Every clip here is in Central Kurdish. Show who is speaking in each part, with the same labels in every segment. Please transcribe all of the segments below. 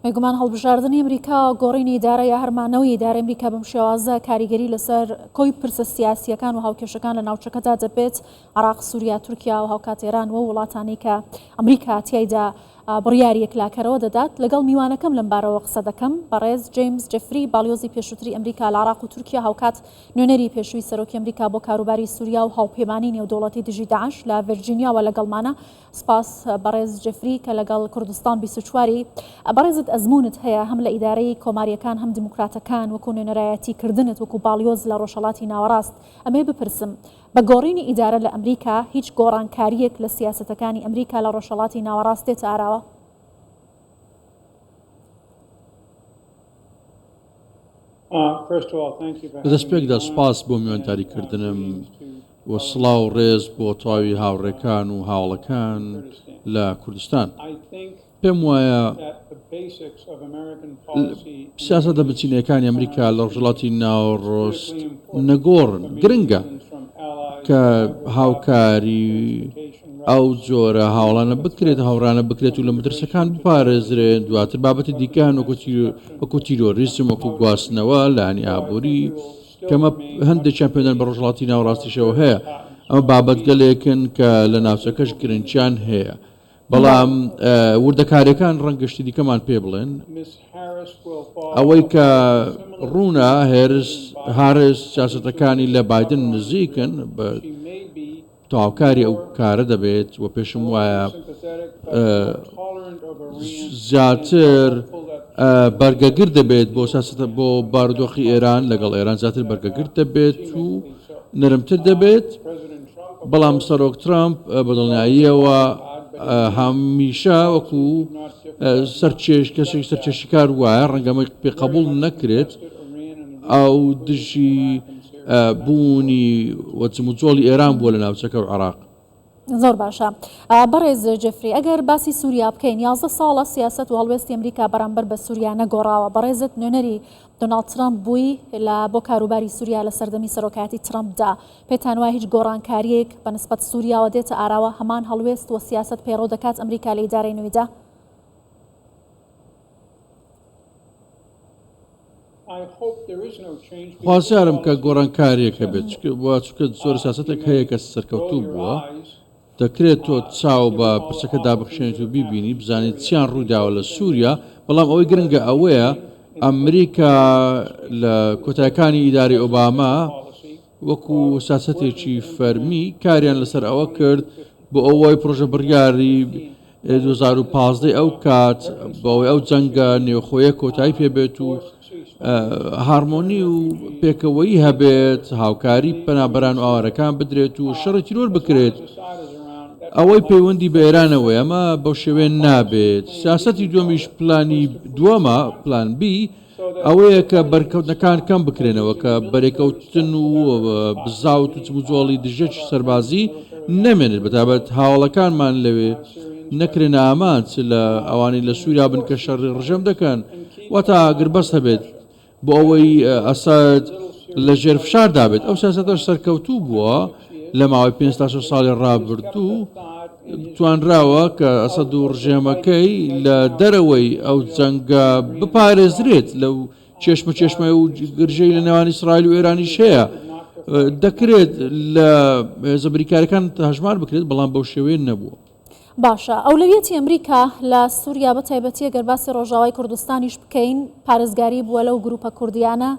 Speaker 1: بێگومان هەڵبژاردنی ئەمریکا، گۆڕینی ئیدارە یا هەر مانەوەی ئیدارەی ئەمریکا بەم شێوازە کاریگەری لەسەر کۆی پرسە سیاسییەکان و هاوکێشەکان لە ناوچەکەدا دەبێت، عێراق، سوریا، تورکیا و هاوکات ئێران و وڵاتانەی کە ئەمریکا تیایدا بڕیاری یەکلاکەرەوە دەدات. لەگەڵ میوانەکەم لەمبارەوە قسە دەکەم، بەڕێز جەیمس جێفری، باڵیۆزی پێشووتری ئەمریکا لە عێراق و تورکیا، هاوکات نوێنەری پێشووی سەرۆکی ئەمریکا بۆ کاروباری سوریا و هاوپەیمانی نێودەوڵەتی دژی داعش لە ڤێرجینیاوە لەگەڵمانە. سپاس بەڕێز جێفری کە لەگەڵ کوردستان 24 ی. بەڕێزت ئەزموونت هەیە هەم لە ئیدارەی کۆمارییەکان هەم دیموکراتەکان وەکو نوێنەرایەتی کردنت وەکو باڵیۆز لە ڕۆژهەڵاتی ناوەڕاست. ئەمەوێ بپرسم بە گۆڕینی ئیدارە لە ئەمریکا هیچ گۆڕانکارییەک لە سیاسەتەکانی ئەمریکا لە ڕۆژهەڵاتی ناوەڕاست دێتە ئاراوە؟
Speaker 2: لە دەستپێکدا سوپاس بۆ میوانداریکردنم و سڵاو و ڕێز بۆ تەواوی هاوڕێکان و هاوڵەکان لە کوردستان. پێم وایە سیاسەتە بنچینەیەکانی ئەمریکا لە ڕۆژهەڵاتی ناوەڕۆست نەگۆڕن. گرنگە کە هاوکاری ئەو جۆرە هاوڵانە بکرێت، هاوڕانە بکرێت و لە مەترسیەکان بپارێزرێن. دواتر بابەتی دیکە هەن وەکو تیرۆریسم، وەکو گواستنەوە، لایەنی ئابووری، کەمە هەندێکیان پەیوەندیان بە ڕۆژهەڵاتی ناوەڕاستیشەوە هەیە. ئەمە بابەتگەلێکن کە لە ناوچەکەش گرنگیان هەیە. بەڵام وردەکاریەکان ڕەنگە شتی دیکەمان پێ بڵێن. ئەوەی کە ڕوونە هێرس هارس سیاسەتەکانی لە بایدن نزیکن بە تەواوکاری ئەو کارە دەبێت و پێشم وایە زیاتر بەرگەگر دەبێت بۆ سیاسەتە بۆ بارودۆخی ئێران لەگەڵ ئێران زیاتر بەرگەگر دەبێت و نەرمتر دەبێت بەڵام سەرۆک ترامپ بەدڵنیاییەوە هەمیشە وەکو سەرچێش کەسێک سەرچێشیکار وایە ڕەنگەمە پێ قبول نەکرێت ئەو دژی بوونی و جموجۆڵی ئێران بووە لە ناوچەکە و عێراق.
Speaker 1: زۆر باشە بەڕێز جێفری ئەگەر باسی سووریا بکەین 11 ساڵە سیاسەت و هەڵوێستی ئەمریکا بەرامبەر بە سووریا نەگۆڕاوە بەڕێزت نوێنەری دۆناڵد ترەمپ بووی لە بۆ کاروباری سووریا لە سەردەمی سەرۆکایەتی ترەمپدا پێتان وایە هیچ گۆڕانکارییەک بە نسبەت سووریاوە دێتە ئاراوە هەمان هەڵوێست و سیاسەت پەیڕەو دەکات ئەمریکا لە ئیدارەی نویدا؟
Speaker 2: خوازیارم کە گۆڕانکارییەک هەبێت، چونکە زۆر سیاسەتێک هەیە کە سەرکەوتوو بووە، دەکرێت تۆ چاو بە پرسەکەدا بخشێنیت و بیبینی بزانیت چیان ڕوویداوە لە سووریا، بەڵام ئەوەی گرنگە ئەوەیە ئەمریکا لە کۆتایەکانی ئیدارەی ئۆباما وەکو سیاسەتێکی فەرمی کاریان لەسەر ئەوە کرد بۆ ئەوەی پرۆژە بڕیاری 2015 ئەو کات بەوەی ئەو جەنگە نێوخۆیە کۆتایی پێبێت و هارمۆنی و پێکەوەیی هەبێت، هاوکاری پەنابەران و ئاوارەکان بدرێت و شەڕی تیرۆر بکرێت. ئەوەی پەیوەندی بە ئێرانەوەیە ئەمە بەو شێوەیە نابێت. سیاسەتی دووەمیش پلانی دووەمە، پلان بی، ئەوەیە کە بەرکەوتنەکان کەم بکرێنەوە، کە بەرێکەوتن و بزاوت و جموجۆڵی دژیەکی سەربازی نەمێنێت، بەتایبەت هاوەڵەکانمان لەوێ نەکرێنە ئامانج، چ لە ئەوانەی لە سووریا بن کە شەڕی ڕژێم دەکەن، واتە ئاگربەست هەبێت بۆ ئەوەی ئەسەد لە ژێر فشاردا بێت. ئەو سیاسەتەش سەرکەوتوو بووە لە ماوەی پێنج تا شەش ساڵی ڕابردوو توانراوە کە ئەسەد و ڕژێمەکەی لە دەرەوەی ئەو جەنگە بپارێزرێت لەو چێشمە چێشمە و گرژەی لە نێوان ئیسرائیل و ئێرانیش هەیە. دەکرێت لە هێزە بریکارەکان هەژمار بکرێت بەڵام بەو شێوەیە نەبووە.
Speaker 1: باشە ئەولەویەتی ئەمریکا لە سوریا بە تایبەتی گەر باسی ڕۆژاوای کوردستانیش بکەین پارێزگاری بووە لەو گروپە کوردیانە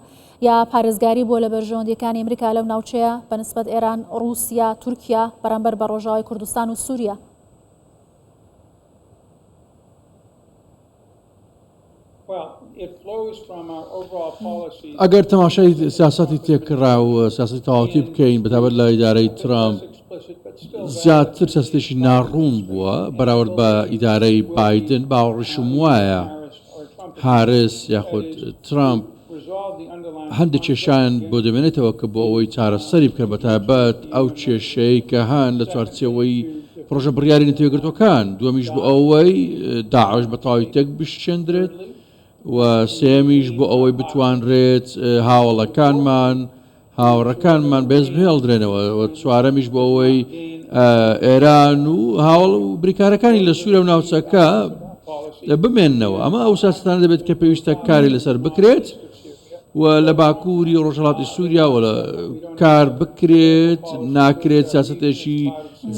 Speaker 1: یا پارێزگاری بووە لە بەرژەوەندیەکانی ئەمریکا لەو ناوچەیە بە نسبەت ئێران، ڕووسیا، تورکیا بەرامبەر بە ڕۆژاوای کوردستان و سوریا؟
Speaker 2: ئەگەر تەماشای سیاسەتی تێکڕا و سیاسەتی تەواوەتی بکەین بەتابەت لە ئیدارەی ترامپ زیاتر سیاسەتێکی ناڕوون بووە بەراورد بە ئیدارەی بایدن باوەڕیشم وایە هارس یاخود ترامپ هەندێک کێشیان بۆ دەمێنێتەوە کە بۆ ئەوەی چارەسەری بکەن بەتایبەت ئەو کێشەی کە هەن لە چوارچێوەی پڕۆژە بڕیاری نەتەوە یەکگرتووەکان، دووەمیش بۆ ئەوەی داعش بە تەواوی تێک بشکێندرێت و سێیەمیش بۆ ئەوەی بتوانرێت هاوەڵەکانمان هاوڕەکانمان بەهێز بهێڵدرێنەوە و چوارەمیش بۆ ئەوەی ئێران و هاوڵ و بریکارەکانی لە سوورە و ناوچەکە. بمێننەوە. ئەمە ئەو سیاسەتانە دەبێت کە پێویستە کاری لەسەر بکرێت و لە باکووری ڕۆژهەڵاتی سووریا و کار بکرێت، ناکرێت سیاسەتێکی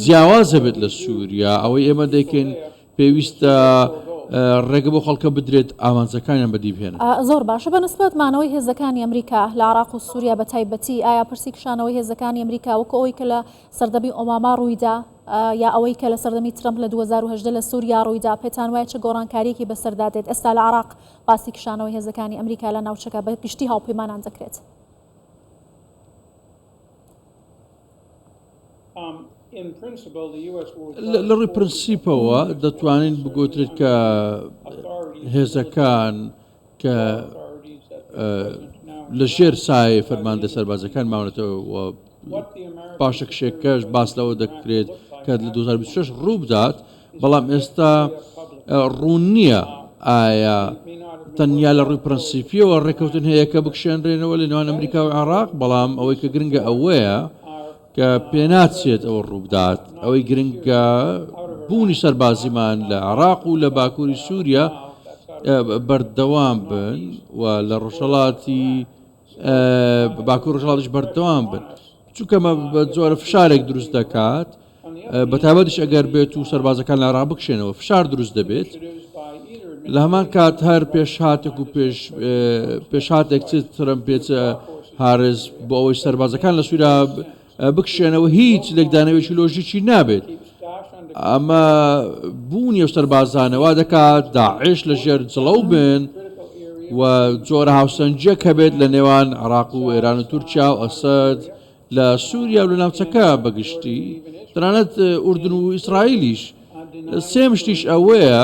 Speaker 2: جیاواز هەبێت لە سووریا. ئەوەی ئێمە دەیکەین پێویستە ڕێگە بۆ خەڵکە بدرێت ئامانجەکانیان بەدی بهێنن.
Speaker 1: زۆر باشە بە نسبەت مانەوەی هێزەکانی ئەمریکا لە عراق و سووریا بە تایبەتی ئایا پرسی کشانەوەی هێزەکانی ئەمریکا وەکو ئەوەی کە لە سەردەمی ئۆباما ڕوویدا یا ئەوەی کە لە سەردەمی ترەمپ لە 2018 لە سووریا ڕوویدا پێتان وایە چ گۆڕانکارییەکی بەسەردا دێت ئێستا لە عراق باسی کشانەوەی هێزەکانی ئەمریکا لە ناوچەکە بە گشتی هاوپەیمانان دەکرێت؟
Speaker 2: لە ڕووی پرنسیپەوە دەتوانین بگوترێت کە هێزەکان کە لە ژێر سایەی فەرماندە سەربازەکان ماونەتەوە و پاشەکشێکەش باس لەوە دەکرێت کە لە 2026 ڕوو بدات بەڵام ئێستا ڕوون نییە ئایا تەنیا لە ڕووی پرەنسیپیەوە ڕێککەوتن هەیە کە بکشێنرێنەوە لە نێوان ئەمریکا و عێراق، بەڵام ئەوەی کە گرنگە ئەوەیە کە پێناچێت ئەوە ڕووبدات. ئەوەی گرنگە بوونی سەربازیمان لە عێراق و لە باکووری سووریا بەردەوام بن و لە ڕۆژهەڵاتی باکوور ڕۆژهەڵاتیش بەردەوام بن. چونکە ئەمە بە جۆرە فشارێک دروست دەکات بە تایبەتیش ئەگەر بێت و سەربازەکان لە عێراق بکشێنەوە فشار دروست دەبێت لە هەمان کات هەر پێشهاتێک و پێش پێشهاتێک چ ترەمپ بێت چ هارس بۆ ئەوەی سەربازەکان لە سووریا بکشێنەوە هیچ لێکدانەوەیەکی لۆژیکی نابێت ئەمە بوونی ئەو سەربازانە وا دەکات داعش لە ژێر جڵەو بن و جۆرە هاوسەنگیەک هەبێت لە نێوان عراق و ئێران و تورکیا و ئەسەد لە سووریا و لە ناوچەکە بەگشتی تەنانەت ئوردن و ئیسرائیلیش سێم شتیش ئەوەیە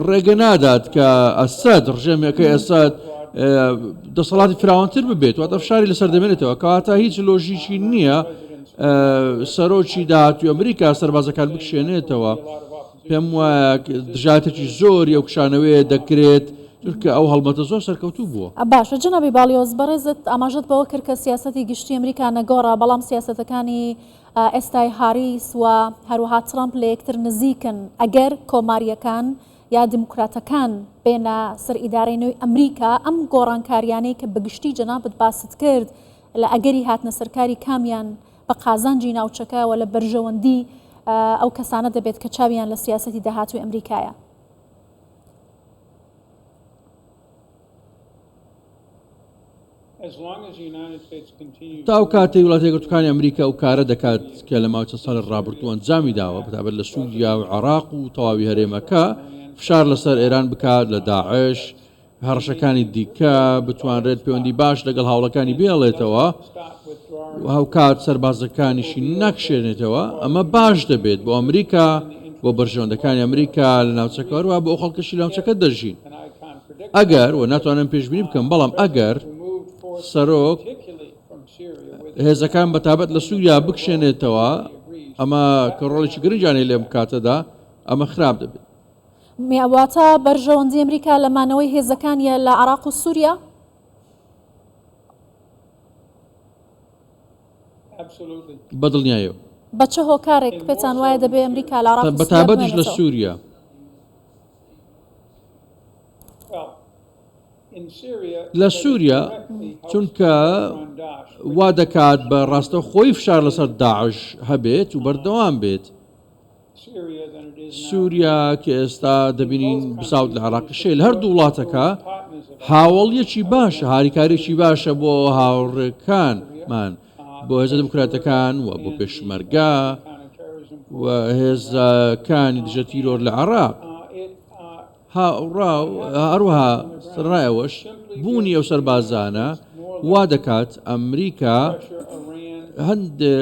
Speaker 2: ڕێگە نادات کە ئەسەد ڕژێمەکەی ئەسەد دەسەڵاتی فراوانتر ببێت واتە فشاری لەسەر دەمێنێتەوە کەواتە هیچ لۆژیکی نییە سەرۆکی داهاتوی ئەمریکا سەربازەکان بکشێنێتەوە پێم وایە دژاتێکی زۆری ئەو کشانەوەیە دەکرێت چونکە ئەو هەڵمەتە زۆر سەرکەوتوو بووە.
Speaker 1: باشە جەنابی باڵیۆز بەڕێزت ئاماژەت بەوە کرد کە سیاسەتی گشتی ئەمریکا نەگۆڕە بەڵام سیاسەتەکانی ئێستای هاریس و هەروەها ترەمپ لە یەکتر نزیکن، ئەگەر کۆمارییەکان یا دیموکراتەکان بێنە سەر ئیدارەی نوێی ئەمریکا، ئەم گۆڕانکارییانەی کە بە گشتی جەنابت باست کرد لە ئەگەری هاتنە سەرکاری کامیان بە قازانجی ناوچەکە و لە بەرژەوەندی ئەو کەسانە دەبێت کە چاویان لە سیاسەتی داهاتووی ئەمریکایە؟
Speaker 2: تا ئەو کاتەی وڵاتە یەکگرتووەکانی ئەمریکا ئەو کارە دەکات کە لە ماوەی چەند ساڵی ڕابردوو ئەنجامی داوە، بەتایبەت لە سووریا و عێراق و تەواوی هەرێمەکە، فشار لەسەر ئێران بکات، لە داعش، هەڕەشەکانی دیکە، بتوانرێت پەیوەندی باش لەگەڵ هاوڵەکانی بهێڵێتەوە و هاوکات سەربازەکانیشی نەکشێنێتەوە، ئەمە باش دەبێت بۆ ئەمریکا، بۆ بەرژەوەندەکانی ئەمریکا لە ناوچەکە، هەروەها بۆ ئەو خەڵکەشی لە ناوچەکە دەژین. ئەگەر و ناتوانم پێشبینی بکەم بەڵام ئەگەر سەرۆک هێزەکان بەتابەت لە سووریا بکشێنێتەوە ئەمە کە ڕۆڵێکی گرنگیانەی لەم کاتەدا ئەمە خراپ دەبێت.
Speaker 1: واتە بەرژەوەندی ئەمریکا لە مانەوەی هێزەکانیە لە عراق و سووریا؟
Speaker 2: بەدڵنیایەوە.
Speaker 1: بە چ هۆکارێک پێتان وایە دەبێ ئەمریکا لە عراق و سووریا
Speaker 2: بەتایبەتیش لە سووریا؟ لە سووریا چونکە وا دەکات بە ڕاستەوخۆی فشار لەسەر داعش هەبێت و بەردەوام بێت. سووریا کە ئێستا دەبینین بساوت لە عراقی شەیل هەردوو وڵاتەکە هاوڵیەکی باشە هاریکاریی باشە بۆ هاوڕێکانمان بۆ هێزە دیموکراتەکان و بۆ پێشمەرگە و هێزەکانی دژە تیرۆر لە عراق. هاوڕا و هەروەها سەرەڕای ئەوەش بوونی ئەو سەربازانە وا دەکات ئەمریکا هەندێ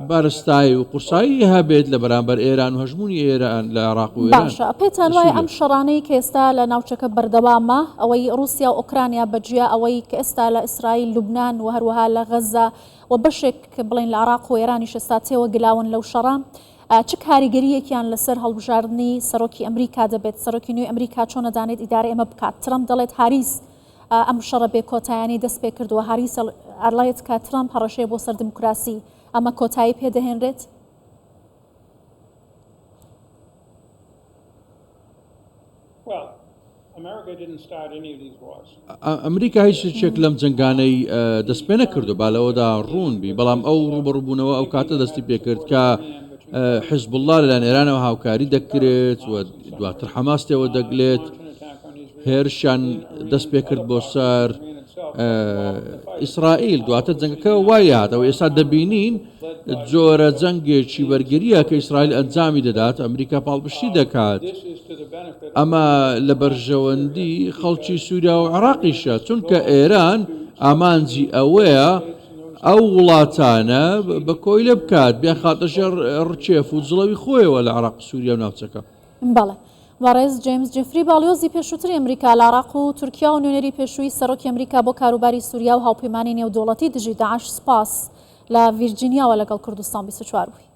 Speaker 2: بارستایی و قورسایی هەبێت لە بەرامبەر ئێران و هەژموونی ئێران لە عێراق و ئێران
Speaker 1: باشە پێتان وایە ئەم شەڕانەی کە ئێستا لە ناوچەکە بەردەوامە ئەوەی ڕووسیا و ئۆکرانیا بەجیا ئەوەی کە ئێستا لە ئیسرائیل لوبناان و هەروەها لە غەزە و بەشێک بڵێن لە عراق و ئێرانیش ئێستا تێوە گلاون لەو شەڕە چ کاریگەرییەکیان لەسەر هەڵبژاردنی سەرۆکی ئەمریکا دەبێت؟ سەرۆکی نوێی ئەمریکا چۆن ئەدانێت ئیدارەی ئەمە بکات؟ ترەمپ دەڵێت هاریس ئەم شەڕە بێ کۆتایانەی دەست پێکردووە. هاریس ئەڵێت کە ترەمپ هەڕەشەیە بۆ سەر دیموکراسی. ئەمە کۆتایی پێدەهێنرێت؟
Speaker 2: ئەمریکا هیچ شتێک لەم جەنگانەی دەست پێ نەکردو با لەوەدا ڕوون بی، بەڵام ئەو ڕووبەڕووبوونەوە ئەو کاتە دەستی پێکرد کە حزبوڵڵا لەلایەن ئێرانەوە هاوکاری دەکرێت و دواتر حەماس تێوە دەگلێت هێرشیان دەست پێکرد بۆ سەر ئیسرائیل دواتر جەنگەکە وای هاتەوە ئێستا دەبینین جۆرە جەنگێکی بەرگرییە کە ئیسرائیل ئەنجامی دەدات، ئەمریکا پاڵپشتی دەکات. ئەمە لە بەرژەوەندی خەڵکی سووریا و عێراقیشە، چونکە ئێران ئامانجی ئەوەیە ئەو وڵاتانە بە کۆیلە بکات، بیانخاتە ژێر ڕکێف و جڵەوی خۆیەوە لە عێراق و سووریا و ناوچەکە.
Speaker 1: بەڵێ. بەڕێز جەیمس جێفری باڵیۆزی پێشووتری ئەمریکا لە عێراق و تورکیا و نوێنەری پێشووی سەرۆکی ئەمریکا بۆ کاروباری سووریا و هاوپەیمانی نێودەوڵەتی دژی داعش سوپاس لە ڤیرجینیاوە لەگەڵ کوردستان 24 بووی.